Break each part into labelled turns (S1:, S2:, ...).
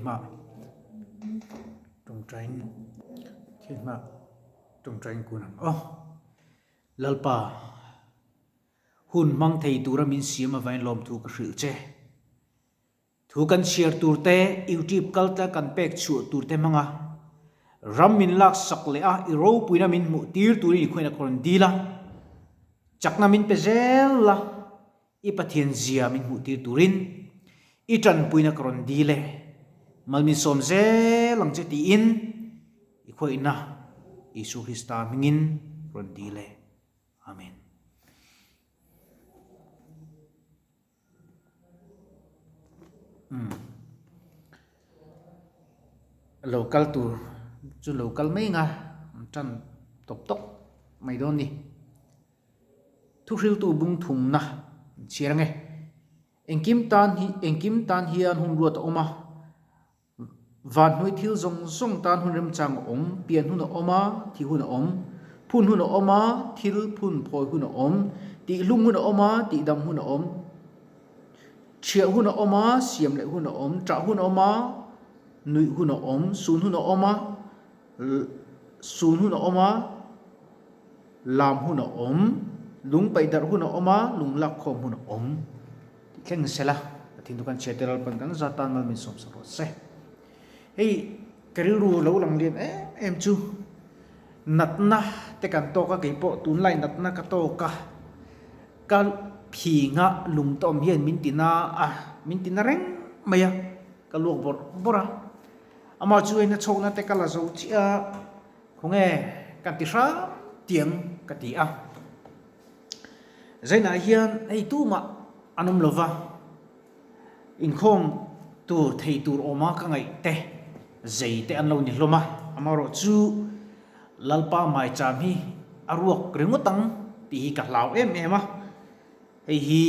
S1: hma tawngtain Pathian hma tawngtain kun ang aw. Lalpa, hun hmang thei tura min siam avangin lawmthu ka hrilh che. Thu kan chhiar tur te, YouTube kal tla kan pek chhuah tur te hmanga ram min lak sak leh a, i ropuina min hmuh tir turin i khuain a rawn dil a, chakna min pe zel la, i Pathian zia min hmuh tir turin i tanpuina ka rawn dil e, mal min sawm zel ang che tiin i khuaihna Isua Krista hmingin rawn dil e. Amen. Lo kal tur chu lo kal mai ang a, an tan tawp tawp mai dawn a ni. Thuhriltu bung thumna an chhiar ang e. Engkim tan hi engkim tan hian hun ruat a awm a. Vanhnuai thil zawng zawng tan hun remchang a awm, pian hun a awm a, thi hun a awm, phun hun a awm a, thil phun phawi hun a awm, tihlum hun a awm a, tihdam hun a awm, chhiah hun a awm a, siam leh hun a awm, ṭah hun a awm a, nuih hun a awm, sun hun a awm a, sun hun a awm a, lam hun a awm, lung paih darh hun a awm a, lung lak khawm hun a awm. Tih thleng sela, Pathian chu kan chhiat te Lalpan kan za tan mal min sawm sak rawh se. Hei ka rilru lo lang lian em em chu natna te kan tawk a, keipawh tunlai natna ka tawk a, ka phinga lung te awm hian min ti na a, min ti na reng mai a, ka luak bawrh bawrh a. Amah chu hei nachhawkna te ka la zo chiah a, khawnge kan ti hram tiang ka ti a. Zainah hian hei tumah an awm lova, inkhawm tur thei tur awma ka ngaih te zei te an lo ni hlawm a, amaherawhchu Lalpa maicham hi a ruak ringawt ang tih hi ka hlau em em a, hei hi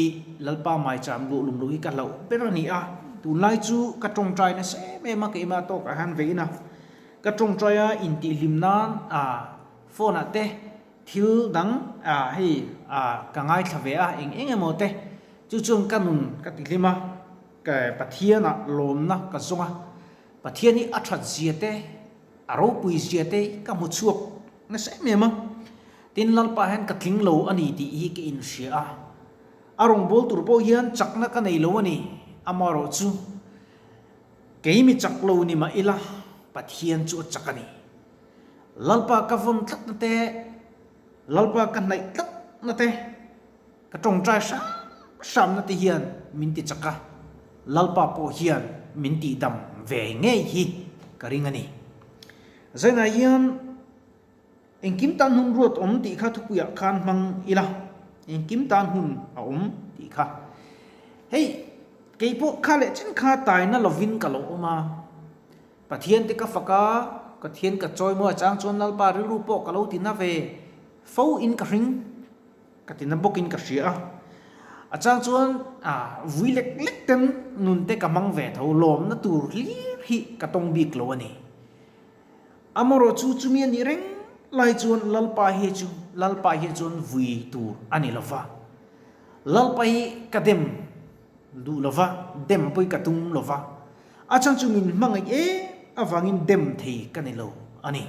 S1: Lalpa maicham luh lum loh hi ka hlauh ber a ni a, tunlai chu ka tawngtai nasa em em a, keimah tawkah hian vein a, ka tawngtai a intihhlim nan ah phone ah te Thil dang ah hei ah ka ngaithla ve a, eng eng emaw te chu chuan ka nun ka ti hlim a, ka Pathian ah lawmna ka zawng a, Pathian hi a that zia te, a ropui zia te ka hmu chhuak nasa em em a, tin Lalpa hian ka tling lo a ni tih hi ka inhria a, a rawngbâwl tur pawh hian chakna ka nei lo a ni, amaherawhchu kei mi chak lo ni mah ila Pathian chu a chak a ni. Lalpa ka vawn tlatna te, Lalpa ka hnaih tlatna te, ka tawngtai hram hramna te hian min ti chak a, Lalpa pawh hian min tihdam ve ngei hi ka ring a ni. Zainah hian engkim tan hun ruat awm tih kha thupuiah khan hmang ila, engkim tan hun a awm tih kha. Hei keipawh kha leh chen kha taina lovin ka lo awm a. Pathian te ka fak a, Pathian ka chawi maw a chang chuan Lalpa rilru pawh ka lo ti na ve fo in ka hring, ka ti na bawk in ka hria a. A chang chuan vui lek lek ten nun te ka hmang ve tho, lawmna tur hlir hi ka tawng bik lo a ni. Amarawh chu chumi a nih reng lai chuan Lalpa hi chu Lalpa hi chuan vui tur a ni lova, Lalpa hi ka dem duh lova, dem pawh hi ka tum lova. A chhan chu min hmangaih em avangin dem thei ka ni lo a ni.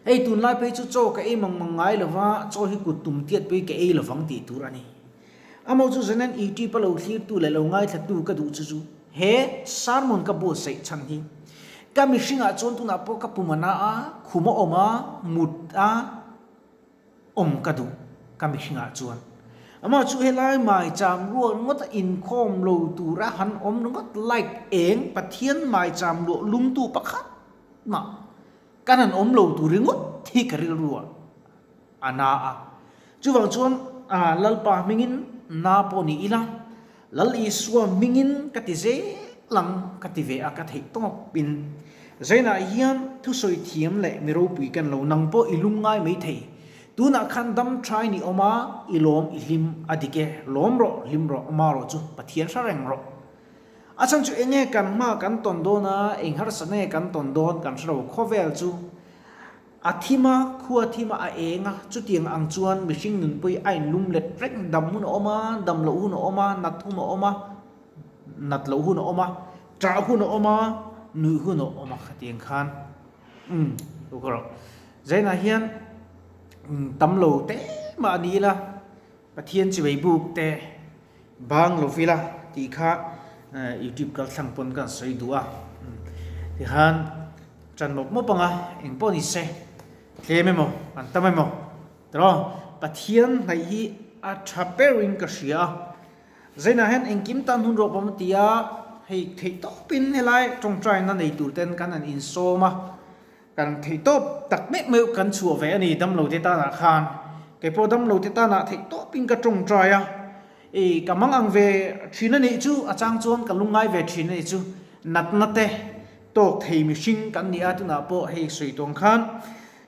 S1: Hei tunlai phei chu chaw ka ei mang mang ngai lova, chaw hi kut tum tiat pawhin ka ei lovang tih tur a ni. Amaw chu zanin YouTube a lo thlirtu leh lo ngaithlatu ka duh chu chu he sermon ka buatsaih chhan hi ka mihringah chuan tunah pawh ka pum a na a, khum a awm a, mut a, awm ka duh ka mihringah chuan. Amah chu helai maicham rual ngawt a inkhawm lo tura han awm ringawt like eng Pathian maicham luah lumtu pakhat mah kan han awm lo tur ringawt hi ka rilru ah a na a. Chuvang chuan Lalpa hmingin na pawh ni ila Lal Isua hmingin ka ti zel ang ka ti ve a, ka theih tawp in. Zainah hian thusawi thiam leh mi ropui kan lo nang pawh i lum ngai mai thei. Tunah khan dam tha in i awm a, i lawm i hlim a dik e, lawm rawh, hlim rawh, awma rawh chu Pathian hre reng rawh. A chhan chu enge kan hma kan tawn dawn a, eng harsa nge kan tawn dawn kan hre lo, khawvel chu A thim a, khua thim a, a eng a, chutiang ang chuan mihring nunpui a inlum let reng, dam hun a awm a, dam loh hun a awm a, nat hun a awm a, nat loh hun a awm a, Ṭah hun a awm a, nuih hun a awm a khatiang khan umm lo ka rawh. Zainah hian tam lo te mah a ni ila, Pathian chivei buk te bang lo ila tih kha YouTube kal thlang pawn ka han sawi duh a. Tikhan ṭan mawp mawp ang a, eng pawh ni se, tlem emaw, an tam emaw tiraw Pathian hnaih hi a ṭha berin ka hria a. Zainah hian engkim tan hun rawh pawm a ti a, hei theih tawpin helai tawngtaina nei tur ten kan han insawm a, kan theih tawp tak meuh meuh kan chhuah ve a ni damlo te tanah khan. Kei pawh damlo te tanah theih tawpin ka tawngtai a, i ka mang ang ve thin a nih chu, a chang chuan ka lungngai ve thin a nih chu, natna te tawk thei mihring kan ni a, tunah pawh hei sawi tawng khan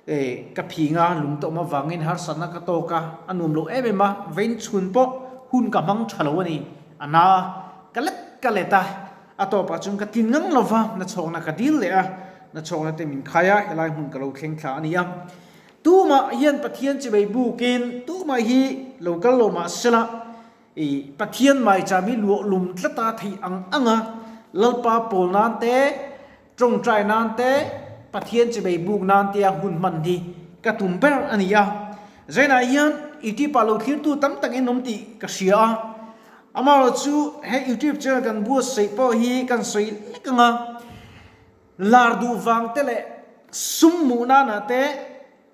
S1: E, ka phing a, lung tawm avangin harsatna ka tawk a, a nuam lo em em a, vein chhun pawh hun ka hmang tha lo a ni. A na a, ka let ka let a, a tawpah chuan ka tin ngang lo va, nachhawkna ka dil leh a, nachhawkna te min khai a, helai hmun ka lo thleng thla a ni a. Tumah hian Pathian chivei bukin tumah hi lo kal lo mah sela, I Pathian maicham hi luah lum tlat a theih ang ang a, Lalpa pawl nan te, tawngtai nan te, Pathian chivei buk nan tia hun hman hi ka tum ber a ni a. Zainah hian YouTube ah lo thlirtu tam tak in awm tih ka hria a, amaherawh chu he YouTube channel kan buatsaih pawh hi kan sawi lek ang a, lar duh vang te leh sum hmuh nanah te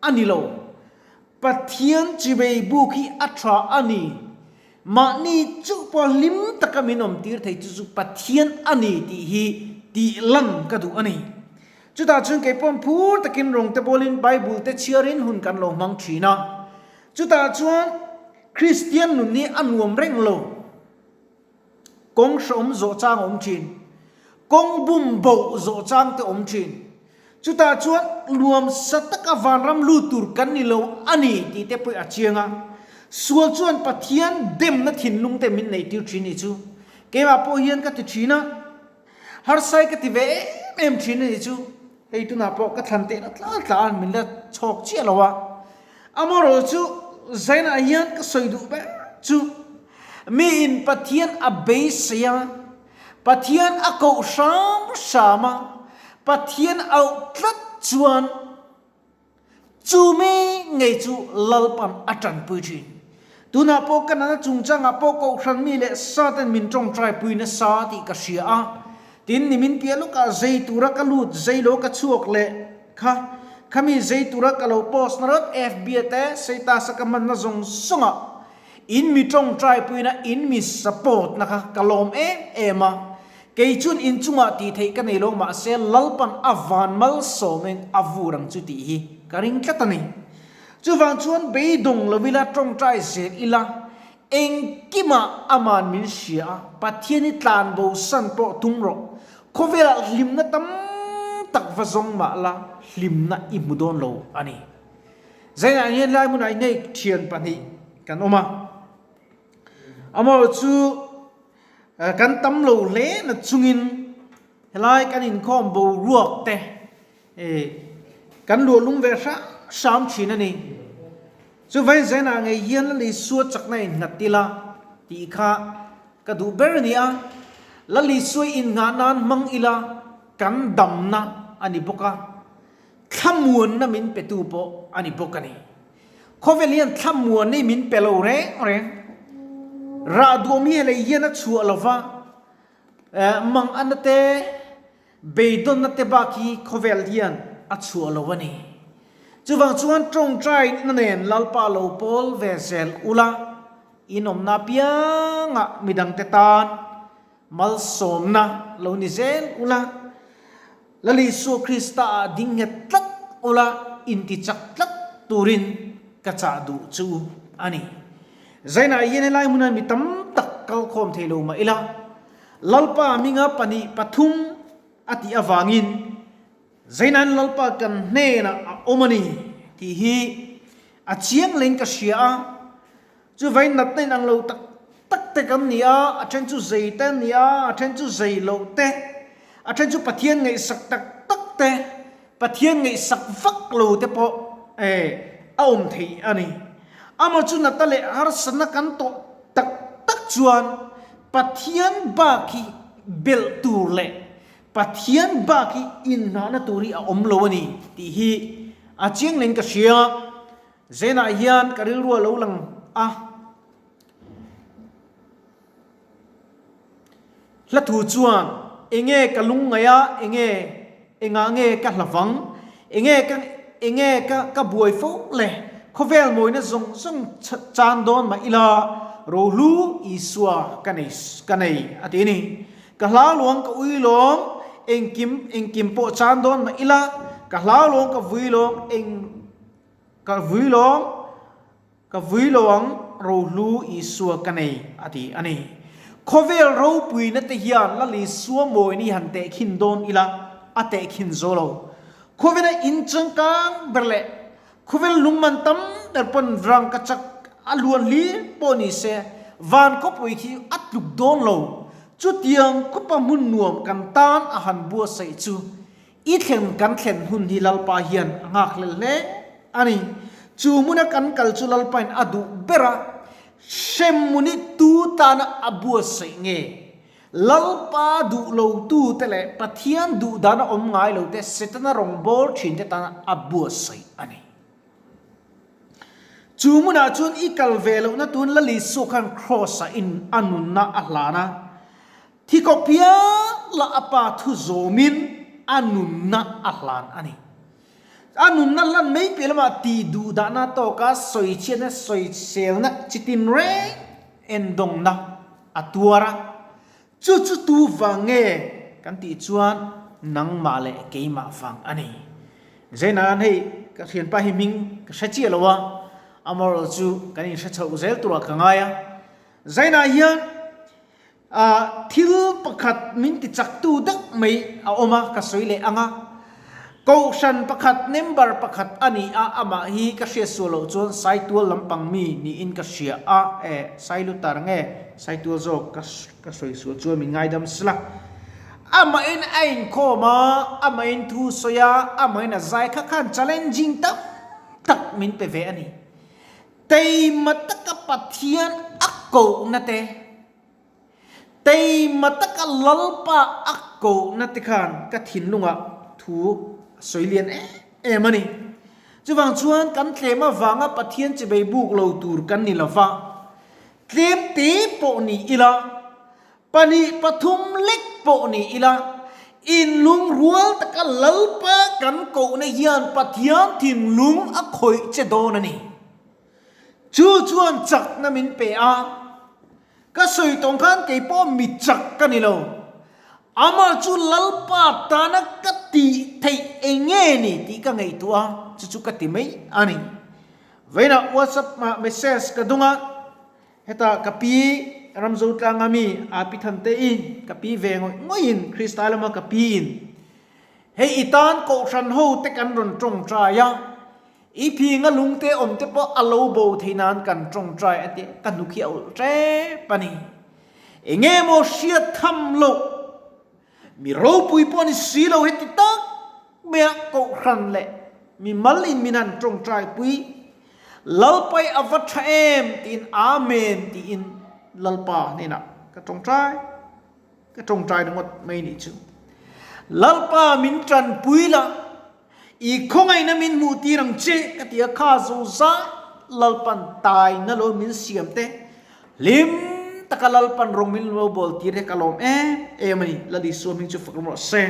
S1: a ni lo. Pathian chivei buk hi a tha a ni. Mahni chuh pawh hlim taka min awm tir thei chu chu Pathian a ni tih hi tih lan ka duh a ni. Chutah chuan kei pawh phur takin rawng te bawlin Bible te chhiarin hun kan lo hmang thin a. Chutah chuan Kristian nun hi a nuam reng lo. Kawng hrehawm zawh chang a awm thin. Kawng bum boh zawh chang te awm thin. Chutah chuan nuamsa taka vanram lut tur kan ni lo a ni tih te pawh a chiang a. Sual chuan Pathian demna thinlung te min neih tir thin nih chu. Keimah pawh hian ka ti thin a. Harsai ka ti ve em em thin a nih chu. Hei tunah pawh ka thlan tehna tla tla a min la chhawk chiah lo a. Amaherawh chu Zainah hian ka sawi duh ber chu miin Pathian a beisei a, Pathian a koh hram hram a, Pathian auh tlat chuan Chu mi ngei chu Lalpan a tanpui thin. Tunah pawh ka nana chungchangah pawh Kohhran mi leh sa ten min tawngtaipui nasa tih ka hria a. Tin, nimin piah lawkah zei tura ka lut, zei lo ka chhuak leh kha. Khami zei tura ka lo post na rawt FB a te status a ka hmanna zawng zawngah in mi tawngtaipuina, in mi support na kha ka lawm em em a. Kei chuan inchungah tih theih ka nei lo mahse Lalpan a van malsawm eng a vur ang chu tih hi ka ring tlat a ni. Chuvang chuan beidawng lo ila tawngtai zel ila engkimah aman min hria a, Pathian hi tlan bo san pawh tum rawh. Khawvelah hlimna tam tak va zawng mah la hlimna i hmu dawn lo a ni. Zainah hian lai hmunah inei thian pahnih kan awm a, amaherawhchu chu Kan tam lo hle na chungin helai kan inkhawm boruak te kan luahlum ve hram hram thin a ni. Chuvain Zainah ngei hian Lal Isua chakna innghat ila tih kha ka duh ber a ni a. Lal Isua innghah nan hmang ila kan damna a ni bawk a, thlamuanna min petu pawh a ni bawk a ni. Khawvel hian thlamuan hi min pe lo reng reng. Rah duam hi helei hian a chhuah lo va, mang ana te, beidawnna te bak hi khawvel hian a chhuah lo a ni. Chuvang chuan tawngtaina nen Lalpa lo pawl ve zel ula, inawmna apiangah midangte tan malsawmna lo ni zel ula, Lal Isua Krista ah ding nghet tlat ula intichak tlat turin ka chah duh chu a ni. Zainah hian helai hmunah mi tam tak kal khawm thei lo mah ila, Lalpa hminga pahnih pathum a tih avangin Zaina'n Lalpa kan hnenah a awm a ni tih hi a chiang leng ka hria a. Chuvain natna in ang lo tak tak te kan ni a, a then chu zei te an ni a, a then chu zei loh te, a then chu Pathian ngaihsak tak tak te, Pathian ngaihsak vak lo te pawh eh a awm thei a ni. Amah chu natna leh harsatna kan tawh tak tak chuan Pathian bak hi belh tur leh. Pathian bak hi inhnahna tur hi a awm lo a ni tih hi a chiang leng ka hria. Zenah hian ka rilru a lo lang a. Hla thu chuan, Enge ka lungngaih a, enge, engah nge ka hlavang, enge ka, enge ka, ka buai fo le, khawvel mawina zawng zawng chan dawn mah ila, rohlu Isua ka nei, ka nei, a ti a ni. Ka hlau luang ka ui lawng, engkim, engkim pawh chan dawn mah ila, ka hlau luang ka vui lawng, eng, ka vui lawng, Ka vui lo ang, rohlu Isua ka nei, a ti a ni. Khawvel ropuina te hian Lal Isua mawini han tehkhin dawn ila, a tehkhin zo lo. Khawvela in changkang ber leh khawvel lungman tam ber pawn rangkachak a luan hlir pawh ni se, van khawpui khi a tluk dawn lo. Chutiang khawpa hmun nuam kan tan a han buatsaih chu I thlen kan thlen hun hi Lalpa hian a nghakhlel hle a ni. Chu hmuna kan kal chu Lalpain a duh ber a, hremhmun hi tu tana a buatsaih nge? Lalpa duh lotute leh Pathian duh dana awm ngai lote Setana rawngbâwl ṭhinte tana a buatsaih a ni. Chu hmunah chuan i kal ve lohna tun Lal Isua khan Kraws-ah in a nunna a hlan a. Thi khawp hial a a pa thu zawmin a nunna a hlan a ni. A nunna hlan mai piah lamah tih duh dahna tawka sawichhiatna, sawiselna chi tin reng endawngna a tuar a. Chu chu tu vang nge kan tih chuan nangmah leh keimah vang a ni. Zaina'n hei ka thianpa hi hming ka hre chiah lo a, amaherawhchu chu kan inhre chhoh zel turah ka ngai a. Zainah hian Thil pakhat min ti chaktu deuh mai a awm a, ka sawi leh ang a. Kohhran pakhat member pakhat a ni a, amah hi ka hriat sual loh chuan Saitual lampang mi niin ka hria a, eh Sailutar nge Saitual zawk ka ka sawi sual chuan min ngaidam sila. Amahin a inkhawm a, amahin thu sawi a, amahin a zai kha khan challenging tam tak min pe ve a ni. Teima taka Pathian a kohna te, teima taka Lalpa a kohna te khan ka thinlungah thu a sawi lian em em a ni. Chuvang chuan kan tlem avanga Pathian chibei buk lo tur kan ni lova, tlem te pawh ni ila, Pahnih pathum lek pawh ni ila, inlungrual taka Lalpa kan kohna hian Pathian thinlung a khawih che dawn a ni. Chu chuan chakna min pe a, ka sawi tawng khan kei pawh mi chak ka ni lo. Amah chu Lalpa tana ka tih theih eng nge ni tih ka ngaihtuah a, chu chu ka ti mai a ni. Vawiinah WhatsApp message ka dung a. Heta ka pi Ramzo tlanga mi aa pi than te in ka pi ve ngawih ngawih in Krista lama ka pi in hei i tan kohhran ho te kan rawn tawngtai a, i phinga lung te awm te pawh a lo bo thei nan kan tawngtai a tia ka hnuk hi a ulh tep a ni. Enge maw hriat tham loh Mi ropui pawh ni si lo heti tak mai a kohhran leh mi mal in min han tawngtai pui. Lalpai a va tha em tiin Amen tiin Lalpa hnenah ka tawngtai ka tawngtai ringawt mai nih chu. Lalpa min tanpui la, i khawngaihna min hmuh tir ang che ka ti a, kha zo zai Lalpan taina lo min siam te Hlim taka Lalpan rawng min lo bawl tir hi ka lawm em em a ni. Lal Isua hming chu fak rawh se.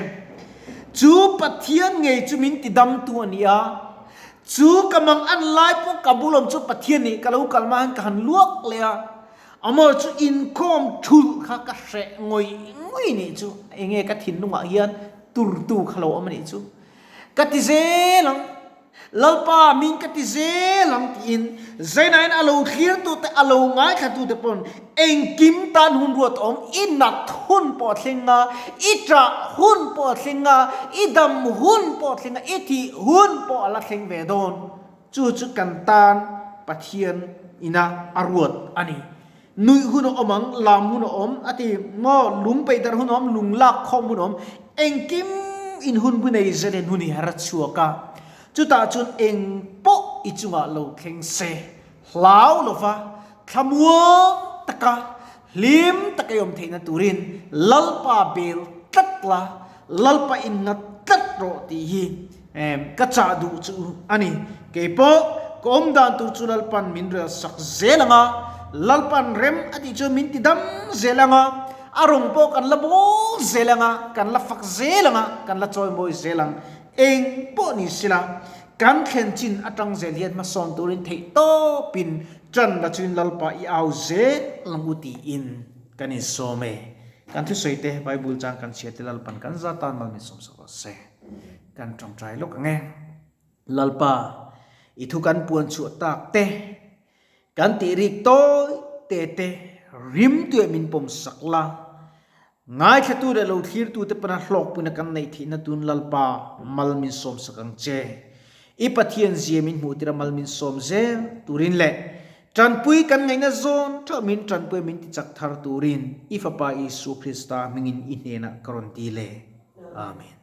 S1: Chu Pathian ngei chu min ti damtu a ni a, chu ka mang an lai pawh ka bul awm chu Pathian nih ka lo kal hma hian ka han luak leh a, amaw chu inkhawm thulh kha ka hreh ngawih ngawih nih chu enge ka thinlungah hian turtu kha lo awm a nih chu ka ti zel ang. Lalpa min ka ti zel ang tiin Zainain a lo thlirtute a lo ngaithlatute pawn engkim tan hun ruat awm, i nat hun pawh a thleng a, i ṭah hun pawh a thleng a, i dam hun pawh a thleng a, i thih hun pawh a la thleng ve dawn. Chu chu kan tan Pathian ina a ruat a ni. Nuih hun a awm ang, lam hun a awm, a ti maw? Lung peihdarh hun a awm, lung lak khawm hun a awm. Engkim in hun bu nei zel in hun i her a chhuak a. Chutah chuan eng pawh i chungah lo thleng se, hlau lova, thlamuang taka, hlim taka i awm theihna turin Lalpa bel tlat la. Lalpa innghat tlat rawh tih hi ka chah duh chu a ni. Keipawh ka awm dan tur chu Lalpan min rel sak zel ang a, Lalpan rem a tih chuan min ti dam zel ang a, a rawng pawh kan la bawl zel ang a, kan la fak zel ang a, kan la chawimawi zel ang. Eng pawh ni sila, kan thlen chin atang zel hian hmasawn turin theih tawpin ṭan la chuin Lalpa i au zel ang u tiin kan insawm e. Kan thusawi te, Bible chang kan chhiar te Lalpan kan za tan mal min sawmsak rawh se. Kan tawngtai lawk ang e. Lalpa, i thu kan puan chhuah tak te, kan tih rik tawi te te rim tuah min pawm sak la. Ngaithlatu leh lo thlirtu te pana hlawkpuina kan neih theihna tun Lalpa mal min sawmsak ang che. I Pathian zia min hmuh tira mal min sawm zel turin leh Tanpui kan ngaihna zawn theuh min tanpui min ti chak thar turin i Fapa Isua Krista hmingin i hnenah ka rawn ti le. Amen.